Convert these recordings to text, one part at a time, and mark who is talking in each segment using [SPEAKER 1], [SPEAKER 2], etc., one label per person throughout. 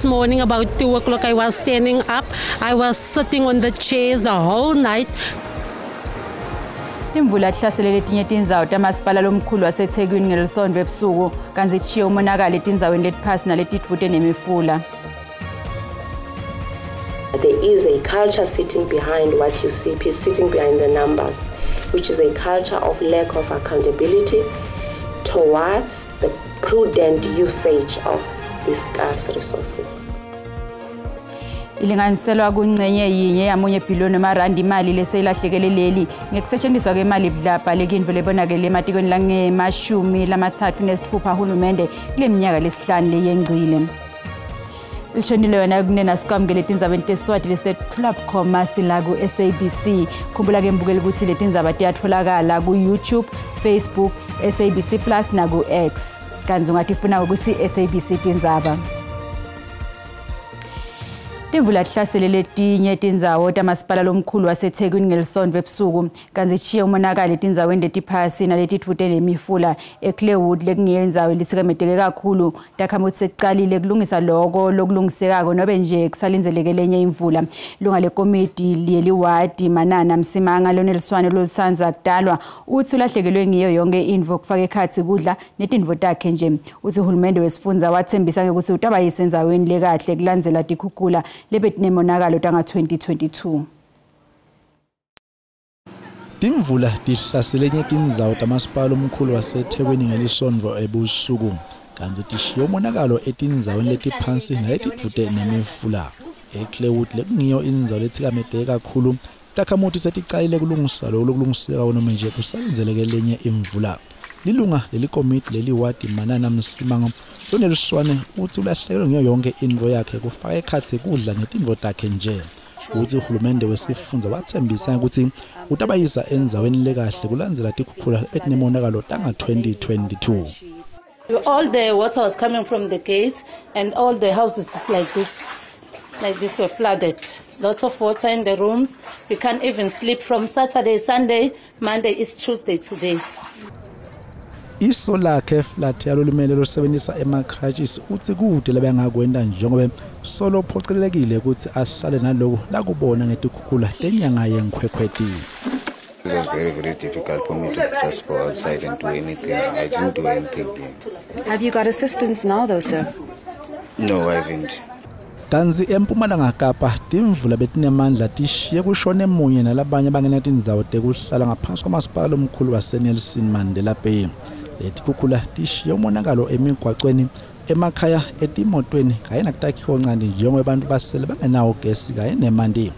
[SPEAKER 1] This morning about 2 o'clock I was standing up. I was sitting on the chairs the whole night.
[SPEAKER 2] Timvula tihlasele letinye tindzawo tamasipala lomkhulu waseThekwini ngelisonto ebusuku kantsi ishiye umonakalo etindzaweni letiphasi naletidvute nemifula.
[SPEAKER 3] There is a culture sitting behind what you see, sitting behind the numbers, which is a culture of lack of accountability towards the prudent usage of these scarce resources.
[SPEAKER 2] Ilinganiselwa kuncenye yinye yamunye bhiliyoni emarandi imali leseyilahlekele leli ngekusetshenziswa kwemali budlabha lekindvo lebonakele ematikweni langema-36 ahulumende kule minyaka lesihlanu leyengcile. Lishonile yona kunena sikwamukele tindzabeni tesiswati lesitetfula bukhoma sila ku-SABC. Khumbula-ke mbukeli ukuthi letindzaba tiyatfolakala ku-YouTube, Facebook, SABC Plus naku-X. Kanti ungatifuna ukuthi SABC Tindzaba. Timvula tihlasele letinye tindzawo tamasipala lomkhulu waseThekwini ngelisonto ebusuku kantsi ishiye umonakalo etindzaweni letiphasi naletidvute nemifula eClaywood lekungiyo indzawo lesikameteke kakhulu. Takhamuti sekucalile kulungisa loko lokulungisekako nobe nje kusalindzeleke lenye imvula. Lunga lekomiti leliwadi Manana Msimanga loneliswane lolusandza kudalwa uthi ulahlekelwe ngiyo yonke intfo kufaka ekhatsi kudla netintfo takhe nje. Uthi uhulumende wesifundza wathembisa ngekuthi utabayisa endzaweni lekahle kulandzela tikhukhula lebetinemonakalo tanga-2022.
[SPEAKER 4] Timvula tihlasele tindzawo tamasipala omkhulu waseThekwini ngelisonto ebusuku kantsi tishiye umonakalo etindzaweni letiphansi naletidvute nemifula. eClaywood lekungiyo indzawo letsikameteke kakhulu takhamuti seticalile kulungisa loko lokulungiseka noma nje kusalindzeleke lenye imvula. Lilunga lelikomiti leliwadi Manana Msimanga loneluswane uthi ulahlekelwe ngiyo yonke intfo yakhe kufaka ekhatsi kudla netintfo takhe nje. Uthi uhulumende wesifundza wathembisa ukuthi utabayisa endzaweni lekahle kulandzela tikhukhula letinemonakalo tanga-2022.
[SPEAKER 5] All the water was coming from the gate and all the houses is like this were flooded. Lots of water in the rooms. We can't even sleep from Saturday, Sunday, Monday is Tuesday today.
[SPEAKER 4] Iso lakhe flat yalolimele losebenzisa ema-crutches uthi kude labengakwenda njengoba solo phocelelekile ukuthi ahlale naloku lakubona ngetikhukhula tenyanga yenkhwekhweti.
[SPEAKER 6] It was very, very difficult for me to just go outside and do anything. I didn't do anything.
[SPEAKER 7] Have you got assistance now though, sir?
[SPEAKER 6] No, I haven't.
[SPEAKER 4] Kantsi eMpumalanga Kapa timvula betinemandla tishiye kushone munye nalabanye bangena tindzawo tekuhlala ngaphansi kwamasipala omkhulu waseNelson Mandela Bay. Letikhukhula tishiye umonakalo emigwacweni, emakhaya, etimotweni kanye nakutakhiwo ncane njengoba abantu basele bangenawo gesi kanye nemanti.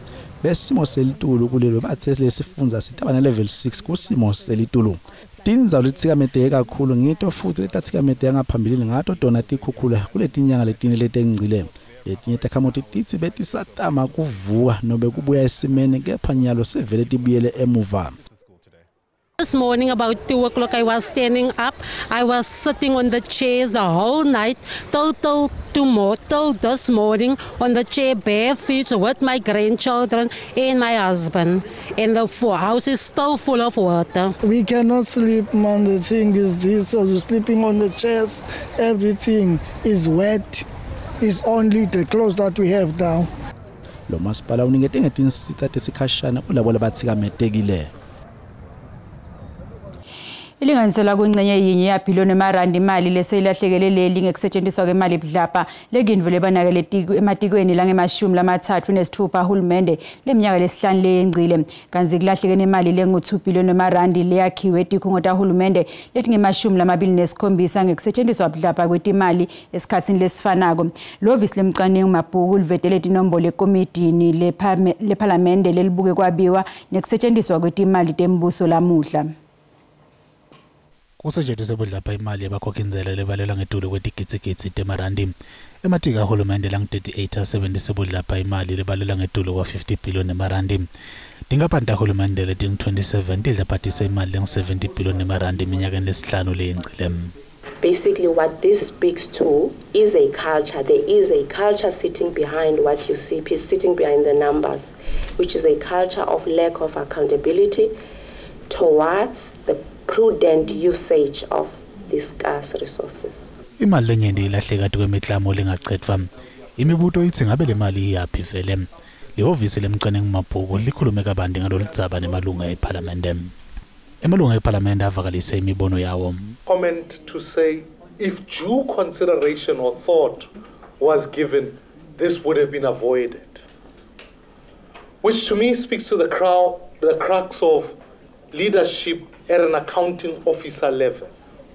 [SPEAKER 4] Besimo selitulu kulelo bathe lesifundza sitaba na level 6 kusimo selitulu. Tindzawo letitsikameteke kakhulu ngito futhi letatsikameteke ngaphambilini ngato tona tikhukhula kuletinyanga letine letengcile. Letinye takhamuti titsi betisatama kuvuka nobe kubuya esimeni kepha nyalo sevele tibuyele emuva.
[SPEAKER 1] This morning about 2 o'clock I was standing up. I was sitting on the chairs the whole night till this morning on the chair bare feet with my grandchildren and my husband. And the house is still full of water.
[SPEAKER 8] We cannot sleep, man. The thing is this, so we're sleeping on the chairs. Everything is wet. It's only the clothes that we have now.
[SPEAKER 4] Lo masipala unikete ngetinsita tesikhashana kulabo labatsikametekile.
[SPEAKER 2] Ilinganiselwa kuncenye yinye yabhiliyoni emarandi imali leseyilahlekele leli ngekusetshenziswa kwemali budlabha lekindvo lebanakele ematikweni langema-36 ahulumende leminyaka lesihlanu leyengcile kantsi kulahleke nemali lengu-2 bhiliyoni emarandi leyakhiwe tikhungo tahulumende letingema-27 ngekusetshenziswa budlabha kwetimali esikhatsini lesifanako. Lihhovisi lemcwaningi mabhuku livetele tinombolo ekomidini lephalamende lelibuke kwabiwa nekusetshenziswa kwetimali tembuso lamuhla.
[SPEAKER 9] Kusetshenziswe budlabha imali yabakhokhinzela lebalelwa ngetulu kwetigitsigitsi temarandi. Ematiko ahulumende langu-38 asebenzise budlabha imali lebalelwa ngetulu kwa-50 billion emarandi. Tinkampani tahulumende letingu-27 tidlabhatise imali lengu-70 billion emarandi eminyakeni lesihlanu leyengcile.
[SPEAKER 3] Basically what this speaks to is a culture. There is a culture sitting behind what you see, sitting behind the numbers, which is a culture of lack of accountability towards the prudent usage of these scarce resources.
[SPEAKER 9] Imali lenyenti ilahleka kwemiklamo lengacedvwa. Imibuto ithi ngabe le mali iyaphi vele. Lihhovisi lemcwaningi mabhuku likhulume kabanti ngaloludzaba nemalunga ePhalamende. Emalunga ePhalamende avakalise imibono yawo.
[SPEAKER 10] Comment to say if due consideration or thought was given, this would have been avoided. Which to me speaks to the crux of leadership at an accounting officer level.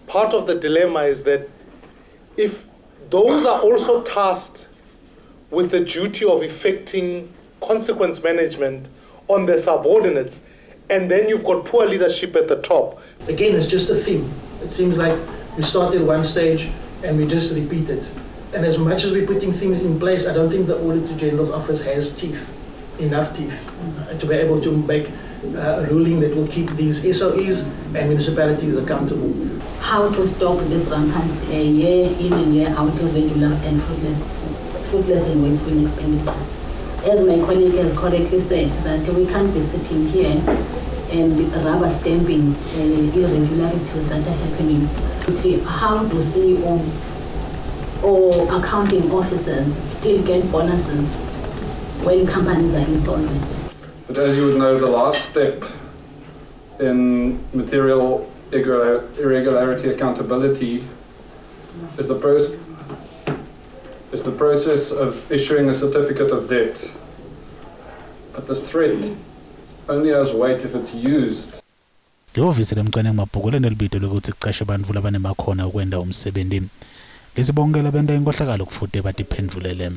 [SPEAKER 10] Part of the dilemma is that if those are also tasked with the duty of effecting consequence management on their subordinates, and then you've got poor leadership at the top.
[SPEAKER 11] Again, it's just a theme. It seems like we started one stage and we just repeat it. And as much as we're putting things in place, I don't think the Auditor General's office has teeth, enough teeth, to be able to make a ruling that will keep these SOEs and municipalities accountable.
[SPEAKER 5] How to stop this rampant year in and year out irregular and fruitless and wasteful expenditure. As my colleague has correctly said, that we can't be sitting here and rubber stamping irregularities that are happening. How do CEOs or accounting officers still get bonuses when companies are insolvent?
[SPEAKER 12] But as you would know, the last step in material irregularity accountability is the process of issuing a certificate of debt. But this threat only has weight if it's used.
[SPEAKER 9] Lihhovisi lemcwaningi mabhuku lenelibito lokuthi kuqashe bantfu labanemakhona ukwenta umsebenzi. Lesibonke labenta inkohlakalo kufute batiphendvulele.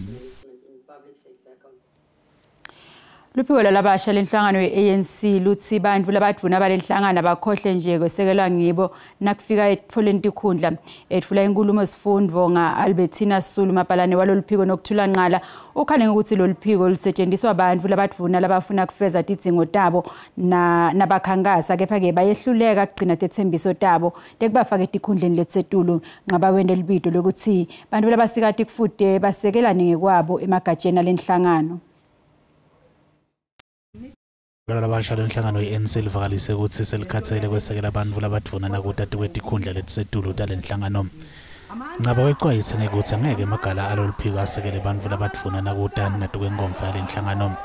[SPEAKER 2] Luphiko lwabasha lenhlangano ye-ANC lutsi bantfu labadvuna balenhlangano bakhohle nje kwesekelwa ngibo nakufika etfoleni tikhundla. Etfula inkhulumo sifundvo nga-Albertina Sisulu mabhalane waloluphiko Nokuthula Nqala ukhale ngekutsi loluphiko lusetjentiswa bantfu labadvuna labafuna kufeza tidzingo tabo nabakhankasa kepha-ke bayehluleka kugcina tetsembiso tabo tekubafaka etikhundleni letisetulu. Nqaba wente libito lokutsi bantfu labasikati kufute basekelane ngekwabo emagatjeni alenhlangano.
[SPEAKER 9] Labasha lenhlangano ye-ANC livakalise kutsi selikhatsele kwesekela bantfu labadvuna nakutati kwetikhundla letisetulu talenhlangano. Ncaba wecwayise ngekutsi angeke emagala aloluphiko asekele bantfu labadvuna nakuta natukwenkomfa yalenhlangano.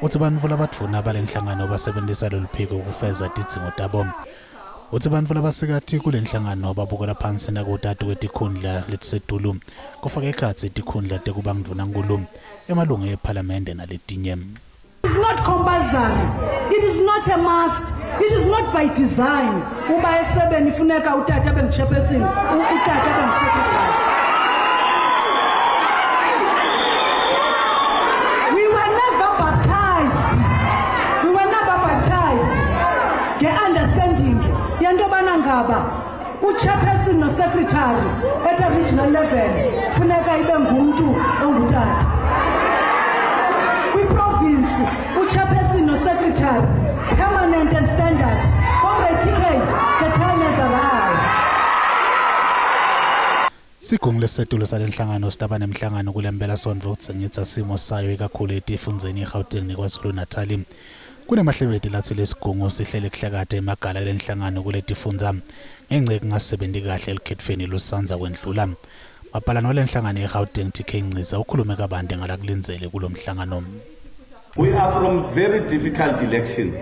[SPEAKER 9] Utsi bantfu labadvuna balenhlangano basebentisa loluphiko kufeza tidzingo tabo. Utsi bantfu labasikati kulenhlangano babukela phansi nakutati kwetikhundla letisetulu kufaka ekhatsi tikhundla tekuba ngundvunankhulu, emalunga ephalamende naletinye.
[SPEAKER 13] It is not compulsory. It is not a must. It is not by design. Uba esebeni funeka utata bengichairperson, utata bengisecretary. We were never baptized. We were never baptized. The understanding yento bana ngaba uchairperson no secretary at a regional level funeka ibe ngumntu ongutata. Province, uchairperson no secretary, permanent and standard. Comrade TK, the time has arrived.
[SPEAKER 9] Sigungu lesetulu salenhlangano sitaba nemhlangano kulempela sontfo kutsengisa simo sayo ikakhulu etifundzeni eGauteng neKwaZulu-Natal. Kunemahlebeti latsi lesigungu sihlele kuhlakata emagala lenhlangano kuletifundza ngenca yekungasebenti kahle elikhetfweni lusandza kwendlula. Mabhalane walenhlangano eGauteng TK Nciza ukhulume kabanti ngalakulindzele kulomhlangano.
[SPEAKER 14] We are from very difficult elections.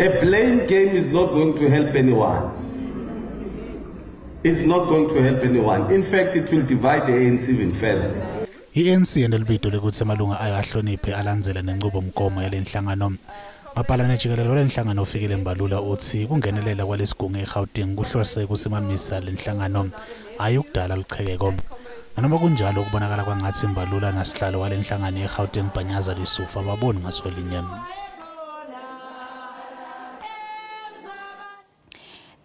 [SPEAKER 14] A blame game is not going to help anyone. It's not going to help anyone. In fact, it will divide the ANC even further.
[SPEAKER 9] I-ANC yenelibito lekutsi emalunga ayo ahloniphe alandzele nenchubomgomo yalenhlangano. Mabhalane jikelele walenhlangano ufikile Mbalula utsi kungenelela kwalesigungu eGauteng kuhlose kusimamisa lenhlangano hhayi ukudala lichekeko. Nanoma kunjalo kubonakala kwangatsi Mbalula nasihlalo walenhlangano eGauteng Panyaza Lesufi ababoni ngaso linye.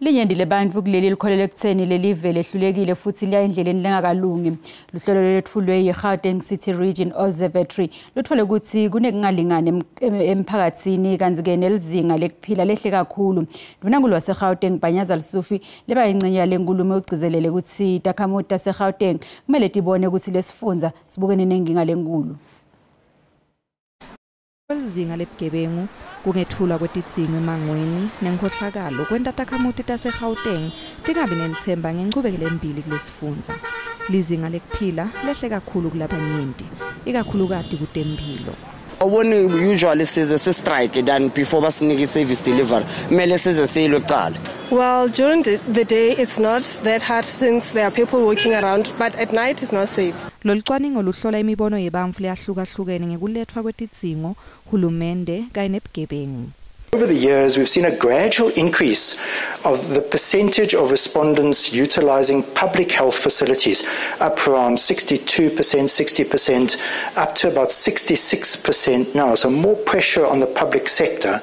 [SPEAKER 2] Linyenti lebantfu kuleli likholelwa ekutseni lelive lehlulekile futsi liya endleleni lengakalungi. Luhlelo lwetfulwe yi-Gauteng City Region Observatory lutfole kutsi kunekungalingani emphakatsini kantsi-ke nelizinga lekuphila lehle kakhulu. Ndvunankhulu waseGauteng Panyaza Lesufi leba yincenye yalenkulumo ugcizelele kutsi takhamuti taseGauteng kumele tibone kutsi lesifundza sibukene nenkinga lenkulu.
[SPEAKER 15] Lizinga lebugebengu kungethulwa kwetidzingo emangweni nenkhohlakalo kwenta takhamuti taseGauteng tingabi nelitsemba ngenchubekelo embili kulesifundza. Lizinga lekuphila lehle kakhulu kulabanyenti, ikakhulukati kutemphilo.
[SPEAKER 16] Awuboni usually size si-strike than before basinike i-service delivery, kumele size siyilwe kuqala.
[SPEAKER 17] Well, during the day it's not that hard since there are people walking around, but at night it's not safe.
[SPEAKER 15] Lolucwaningo luhlola imibono yebantfu leyahlukahlukene ngekuletfwa kwetidzingo, hulumende kanye nebugebengu.
[SPEAKER 18] Over the years, we've seen a gradual increase of the percentage of respondents utilizing public health facilities, up around 62%, 60%, up to about 66% now. So more pressure on the public sector,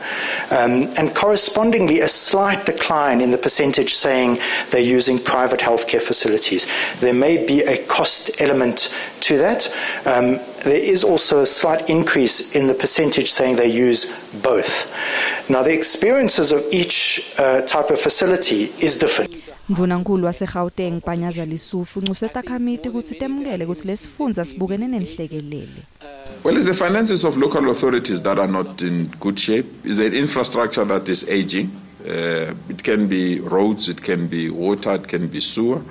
[SPEAKER 18] and correspondingly a slight decline in the percentage saying they're using private healthcare facilities. There may be a cost element to that. There is also a slight increase in the percentage saying they use both. Now, the experiences of each type of facility is different.
[SPEAKER 15] Ndvunankhulu waseGauteng Panyaza Lesufi uncuse takhamiti kutsi temukele kutsi lesifundza sibukene nenhlekelele.
[SPEAKER 19] Well, it's the finances of local authorities that are not in good shape. It's the infrastructure that is aging. It can be roads, it can be water, it can be sewer.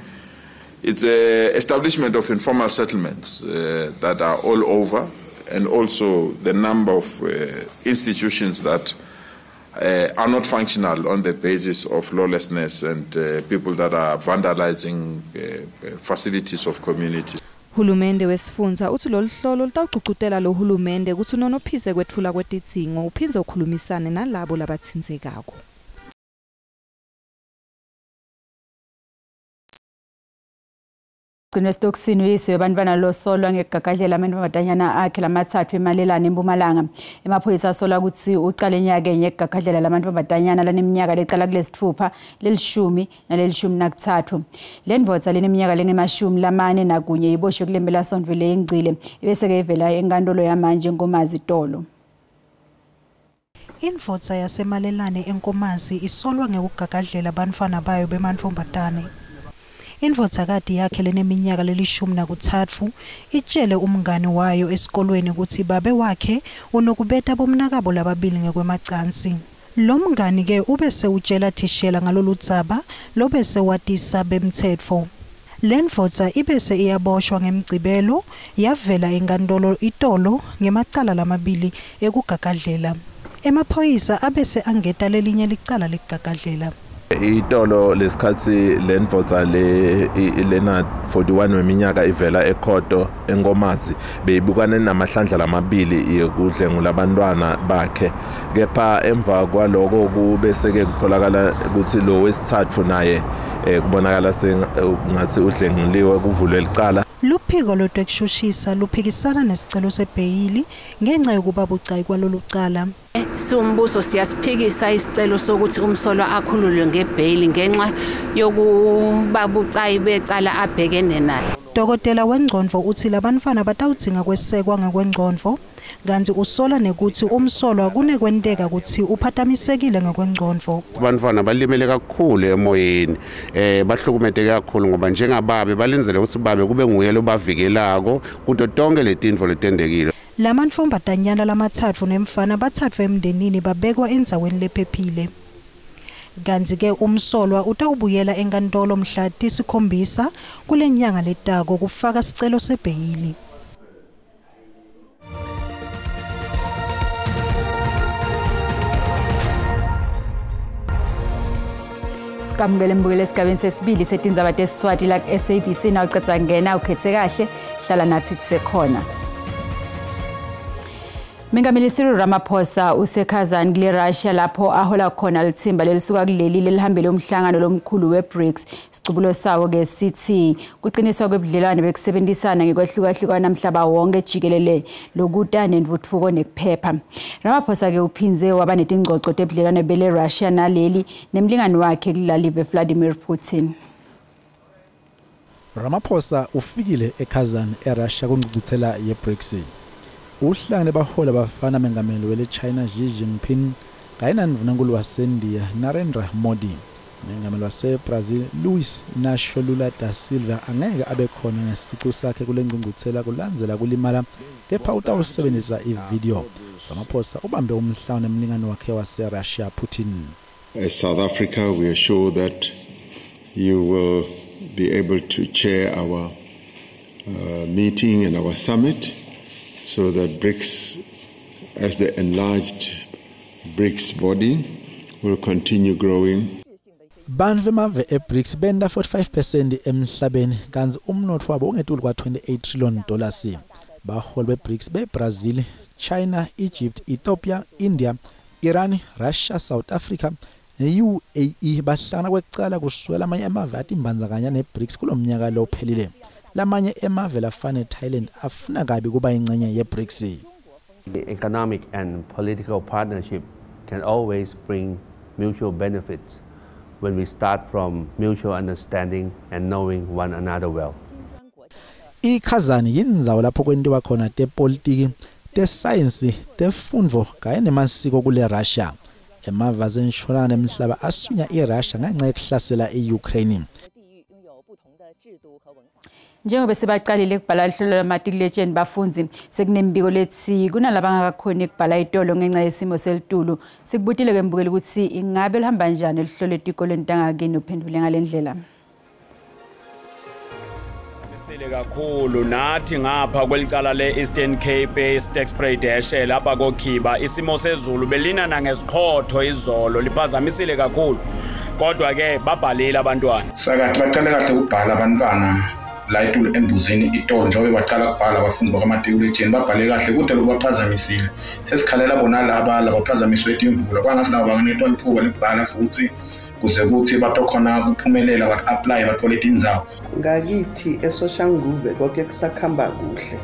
[SPEAKER 19] It's the establishment of informal settlements that are all over, and also the number of institutions that are not functional on the basis of lawlessness and people that are vandalizing facilities of communities.
[SPEAKER 15] Hulumende wesifundza utsi loluhlolo lutawugcugcutela lo hulumende kutsi unonophise kwetfula kwetidzingo uphindze ukhulumisane nalabo labatsintsekako.
[SPEAKER 2] Gcinwe esitokisini uyise webantfwana losolwa ngekugagadlela amantombazanyana akhe lamatsatfu emalelane eMpumalanga. Emaphoyisa asola kutsi ucale nyakenye ekugagadlela lamantombazanyana laneminyaka lecala kulesitfupha, lelishumi nalelishumi nakutsatfu. Le ndvodza leneminyaka lengama-41 iboshwe kule mpelasonto leyengcile ibese-ke ivela enkantolo yamanje eNkomazi itolo.
[SPEAKER 20] Indvodza yasemalelane eNkomazi isolwa ngekugagadlela bantfwana bayo bemantfombatane. Indvodzakati yakhe leneminyaka le-13 itjele umngani wayo esikolweni kutsi babe wakhe unokubeta bomnakabo lababili ngekwemacansi. Lo mngani-ke ubese utjela thishela ngalolu dzaba lobese watisa bemtsetfo. Le ndvodza ibese iyaboshwa ngemgcibelo yavela enkantolo itolo ngemacala lamabili ekugagadlela. Emaphoyisa abese angeta lelinye licala lekugagadlela.
[SPEAKER 21] Itolo lesikhatsi lendvodza le lena 41 weminyaka ivela ekhoto eNkomazi beyibukane namahlandla lamabili yekudlengula abantwana bakhe, kepha emva kwaloko kubese-ke kutholakala kutsi lo wesithathu naye kubonakala sengathi udlenguliwe, kuvulwe licala.
[SPEAKER 20] Luphiko lwetekushushisa luphikisana nesicelo sebheyili ngenxa yokuba bucayi kwalolu cala.
[SPEAKER 5] Siwumbuso siyasiphikisa isicelo sokuthi umsolwa akhululwe ngebheyili ngenxa yokuba bucayi becala abhekene naye.
[SPEAKER 20] Dokotela wengcondvo utsi labantfwana batawudzinga kwesekwa ngekwengcondvo, kantsi usola nekutsi umsolwa kunekwenteka kutsi uphatamisekile ngekwengcondvo.
[SPEAKER 22] Bantfwana balimele kakhulu emoyeni, bahlukumeteke kakhulu ngoba njengababe balindzele kutsi babe kube nguye lobavikelako kuto tonke letintfo letendekile.
[SPEAKER 20] Lamantfombatanyana lamatsatfu nemfana batsatfwe emndenini babekwa endzaweni lephephile. Kantsi-ke umsolwa utawubuyela enkantolo mhla 7 kule nyanga letako kufaka sicelo sebheyili.
[SPEAKER 2] Sikamukele mbukele esigabeni sesibili setindzaba tesiswati la ku-SABC. Nawucedza kungena ukhethe kahle, hlala nathi sisekhona. Mengameli Cyril Ramaphosa useKazan kule Russia lapho ahola khona litsimba lelisuka kuleli lelihambele umhlangano lomkhulu weBRICS. Sicubulo sawo ke sithi kuqiniswa kwebudlelwane bekusebenzisana ngekwehlukahlukana mhlaba wonke jikelele lokuta nentfutfuko nekuphepha. Ramaphosa ke uphindze waba netingcoco tebudlelwane bele Russia naleli nemlingani wakhe kulalive Vladimir Putin.
[SPEAKER 4] Ramaphosa ufikile eKazan eRussia kungcungcuthela yeBRICS. Uhlangane bahola bafana mengameli wele China Xi Jinping kanye nandvunankulu waseNdiya Narendra Modi. Mengameli waseBrazil Luiz Inácio Lula da Silva angeke abe khona ngesicu sakhe kule ngcungcuthela kulandzela kulimala, kepha utawusebenzisa ividiyo. Ramaphosa ubambe umhlangano nemlingani wakhe waseRussia Putin.
[SPEAKER 23] As South Africa, we are sure that you will be able to chair our
[SPEAKER 6] meeting and our summit, so that BRICS, as the enlarged BRICS body, will continue growing.
[SPEAKER 4] Bantfu bemave eBRICS benta 45% emhlabeni kantsi umnotfo wabo ungetulu kwa-$28 trillion. Baholi beBRICS beBrazil, China, Egypt, Ethiopia, India, Iran, Russia, South Africa ne-UAE bahlangana kwekucala kusukela amanye emave atimbandzakanya neBRICS kulomnyaka lophelile. Lamanye emave lafana neThailand afuna kabi kuba ingcenye yeBRICS.
[SPEAKER 7] The economic and political partnership can always bring mutual benefits when we start from mutual understanding and knowing one another well.
[SPEAKER 4] IKazan yindzawo lapho kwentiwa khona tepolitiki, tesayensi, tefundvo kanye nemasiko kule Russia. Emave asenshonalanga nemhlaba asunya iRussia ngenxa yekuhlasela iUkraine.
[SPEAKER 2] Njengoba sebaqalile ukubhala ihlelo lamatikuletsheni bafundzi sekunembiko lethi kunalabangakakhoni ukubhala itolo ngenxa yesimo selitulu. Sikubutile ke mbukeli ukuthi ingabe lihamba njani lihlelo etikolweni tangakini, uphendule ngalendlela.
[SPEAKER 23] Sile kakhulu nathi ngapha kwelicala le-Eastern Cape eSterkspruit lapha kokhiba isimo sezulu belina nangeziqhotho izolo liphazamisile kakhulu, kodwa ke babhalile abantwana.
[SPEAKER 24] Sakathi baqale kahle ukubhala abantwana la itulu embuzini itolo njengoba baqala ukubhala abafundi bakamatikuletsheni babhale kahle kude lokubaphazamisile. Sesikhalela bona laba labaphazamiswe imvula kwangathi nabo banganetwa lithuba lekubhala futhi kuze kuthi batokhona kuphumelela ba-apply bathole tindzawo.
[SPEAKER 25] Ngakithi eSoshanguve konke kusakhamba kuhle,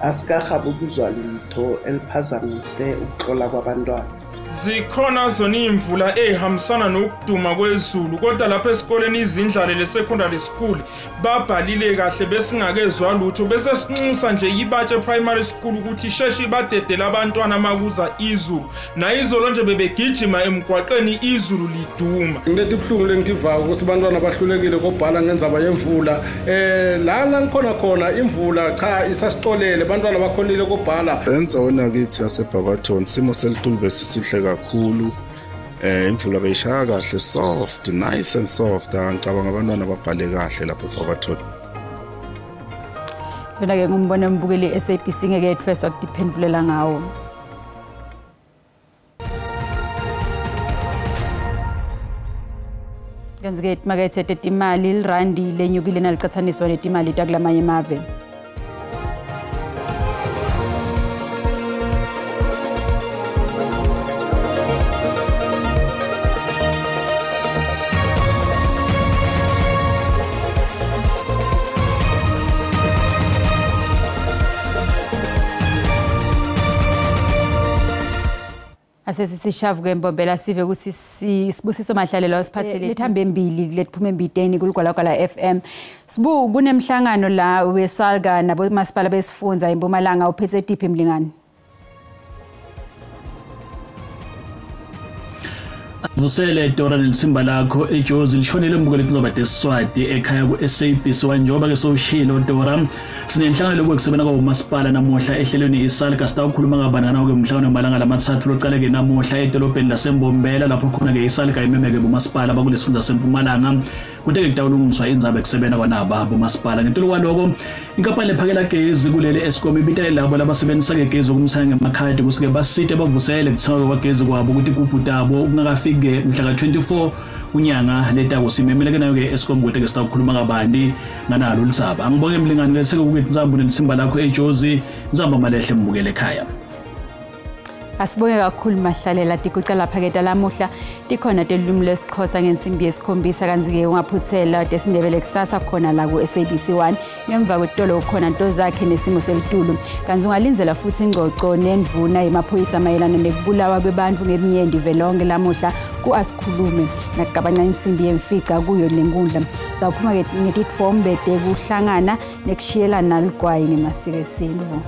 [SPEAKER 25] asikahabi ukuzwa lutho eliphazamise ukuhlola kwabantwana.
[SPEAKER 26] Zikhona zona iy'mvula ey'hambisana nokuduma kwezulu, kodwa lapha esikoleni izindlale le-secondary school babhalile kahle besingakezwa lutho. Bese sinxusa nje iBatshe Primary School ukuthi isheshe ibadedele abantwana makuza izulu. Nayizolo nje bebegijima emgwaqeni izulu liduma.
[SPEAKER 27] Ngileti buhlungu lengitivako ukuthi abantwana bahlulekile kobhala ngendzaba yemvula. La ngikhona khona imvula cha isasicolele, abantwana bakhonile kobhala.
[SPEAKER 28] Endzaweni yakithi yaseBarberton simo selitulu besisihle kakhulu. Imvula beyishaya kahle, soft, nice and soft. Ngicabanga abantwana babhale kahle lapho eBarberton.
[SPEAKER 2] Mina ke ngumbona mbukeli SABC ngeke ethweswa kudiphendvulela ngawo. Kanti-ke timakethe tetimali lirandi lenyukile nalicatsaniswa netimali takulamanye emave. Asesithi shavu ke Mbombela sive ukuthi Sibusiso Mahlalela osiphathele lithambe embili kuletiphume embideni kuligwalagwala FM. Sibu kunemhlangano la weSalga nabomasipala besifundza eMpumalanga, uphethe tiphi mlingani?
[SPEAKER 29] Vusele Dora nelisimba lakho eJozi lishonele mbukeli kuzoba desiswati ekhaya ku-SABC 1 njengoba ke sowushilo Dora. Sinenhlangano lokusebenza kwabomasipala namuhla ehlelweni iSalga. Sitawukhuluma kabanzi nawo ke umhlangano wamalanga lamathathu loqale ke namuhla edolobheni laseMbombela lapho khona ke iSalga imemeke bomasipala bakulesifunda seMpumalanga kute ke kutawulungiswa indzaba ekusebenza kwanaba bomasipala. Ngetulu kwaloko inkampani lephakela gezi kuleli Eskom ibitele labo labasebenzisa ke gezi okumsana ngemakhadi kusike basite bavusele kuthengwa kwagezi kwabo ukuthi igubhu tabo kungakafiki mhla ka-24 unyanga letako. Simemeleke nayo ke Eskom kude ke sitawukhuluma kabanti nganalo ludzaba. Angibonge mlingani leseke ukuthi nzambo nelisimba lakho eJozi nzamba malehle mbukele ekhaya.
[SPEAKER 2] Asibonge kakhulu Mahlalela tikuca lapha ke lamuhla tikhona telulwimi lwesiXhosa ngensimbi yesikhombisa kanti-ke ungaphuthela tesiNdebele kusasa khona la ku-SABC 1 ngemva kwetolo ukhona nto zakhe nesimo selitulu. Kanti ungalindzela futhi ingcoco nendvuna yemaphoyisa mayelana nekubulawa kwebantfu ngemnyendi velonke lamuhla ku-Asikhulume nakugabanca insimbi yemfica kuyo lenkundla. Sitawuphuma-ke ngetitfombe tekuhlangana nekushiyelana ligwayi ngemasiko esintfu.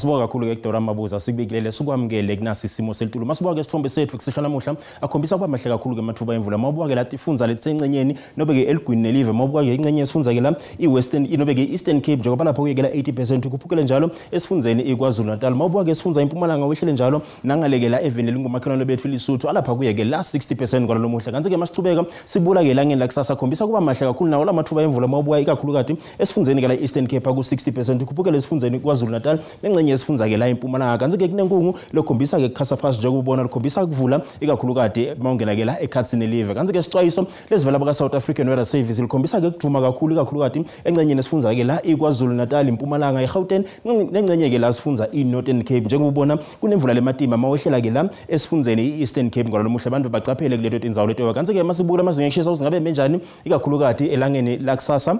[SPEAKER 1] Asibonga kakhulu ke Dora Mabuza sikubikilele sikwamukele kunasi isimo selitulu. Masibuka ke isithombe sethu kusehla namuhla akhombisa kuba mahle kakhulu ke amathuba emvula. Mawubuka ke la tifundza letsencenyeni nobe ke eligwini nelive, mawubuka ke ingcenye yesifundza ke la iWestern nobe ke Eastern Cape njengoba lapho kuyekela 80% ukhuphukele njalo esifundzeni iKwaZulu Natal. Mawubuka ke esifundza iMpumalanga wehlele njalo nangalekela eveni elingumakhelwane bethu Lesotho alapha kuyeke la 60% kwalolomuhla. Kanti ke masichubeka sibula ke elangeni lakusasa khombisa kuba mahle kakhulu nawo lamathuba emvula mawubuka ikakhulukati esifundzeni ke la Eastern Cape ku 60% ukhuphukele esifundzeni KwaZulu Natal nengcenye yesifundza ke la iMpumalanga. Kanti ke kunenkungu lokhombisa ke kukhasa phasi njengoba ubona likhombisa kuvula ikakhulukati mawungena ke la ekhatsini live. Kanti ke sicwayiso lesivela baka South African Weather Service likhombisa ke kuduma kakhulu ikakhulukati engcenyeni esifundza ke la iKwaZulu Natal, iMpumalanga, iGauteng nengcenye ke la sifundza iNorthern Cape njengoba ubona kunemvula lematima mawehlela ke la esifundzeni iEastern Cape ngololomuhla abantu bacaphele kuleto tindzawo leto. Kanti ke masibukela amazinga ekushisa uzingabe menjani ikakhulukati elangeni lakusasa.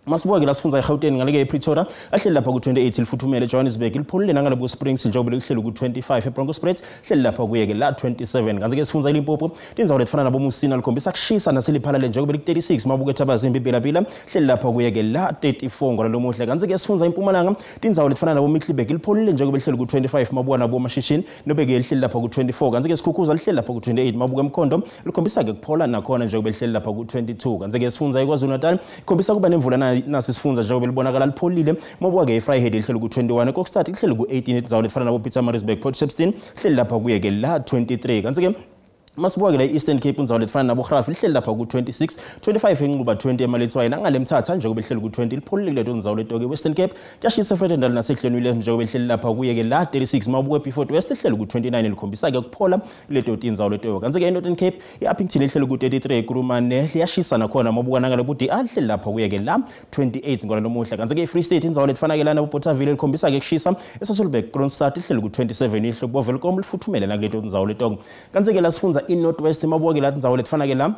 [SPEAKER 1] Masibuka ke la sifundza eGauteng ngaleke ePretoria ahleli lapha ku-28 lifuthumele, Johannesburg lipholile nangale ku-Springs njengoba lihleli ku-25, eBronkhorstspruit hleli lapha kuye-ke la 27. Kanti ke sifundza iLimpopo tindzawo letifana naboMusina likhombisa kushisa naseliphalale njengoba liku-36, mabuka eThabazimbi Bela-Bela hleli lapha kuye-ke la 34 ngololomuhla. Kanti ke sifundza iMpumalanga tindzawo letifana nabo-Middelburg lipholile njengoba lihleli ku-25, mabuka nabo-Mashishini nobe-ke lihleli lapha ku-24. Kanti ke Sikhukhuza lihleli lapha ku-28, mabuka eMkhondo likhombisa-ke kuphola nakhona njengoba lihleli lapha ku-22. Kanti ke sifundza iKwaZulu Natal ikhombisa kuba nemvula nasi sifundza njengoba libonakala lipholile, mabuka ke iVryheid lihleli ku-21, Kokstad lihleli ku-18, indzawo letifana nabo Pietermaritzburg, Port Shepstone lihleli lapha kuye ke la 23. Kanti ke masibuka ke la i-Eastern Cape indzawo letifana nabo Graaf lihleli lapha ku-26, 25 eNxuba, 20 eMaletswai nangale Mthatha njengoba lihleli ku-20 lipholile kuleto ndzawo leto ke. Western Cape kuyashisa eVredendal naseGlen njengoba lihleli lapha kuye ke la 36, mabuka eBeaufort West lihleli ku-29 likhombisa ke kuphola kuleto tindzawo leto. Kanti ke eNorthern Cape i-Upington lihleli ku-33, Kurumane liyashisa nakhona mabuka nangale Budi lihleli lapha kuye ke la 28 ngololomuhla. Kanti ke i-Free State indzawo letifana ke lana Bothaville likhombisa ke kushisa, eSasolburg Kroonstad lihleli ku-27, ihlobo Welkom lifuthumele nakuleto ndzawo leto. Kanti ke la sifundza i-North West mabuka ke la tindzawo letifana ke la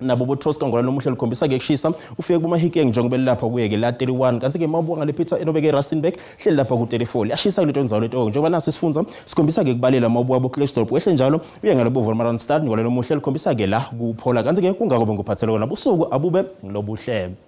[SPEAKER 1] nabo boTroska ngololomuhla likhombisa ke kushisa, ufike kuMahikeng njengoba lilapha kuye ke la 31. Kanti ke mabuka ngale Peter enobeke Rustenburg hleli lapha ku-34 liyashisa kuleto ndzawo leto njengoba nasi sifundza sikhombisa ke kubalela mabuka bo Klerksdorp wehle njalo uye ngale bo Wolmaranstad ngololomuhla likhombisa ke la kuphola. Kanti ke kungako benguphathele kona busuku abube ngilobuhle.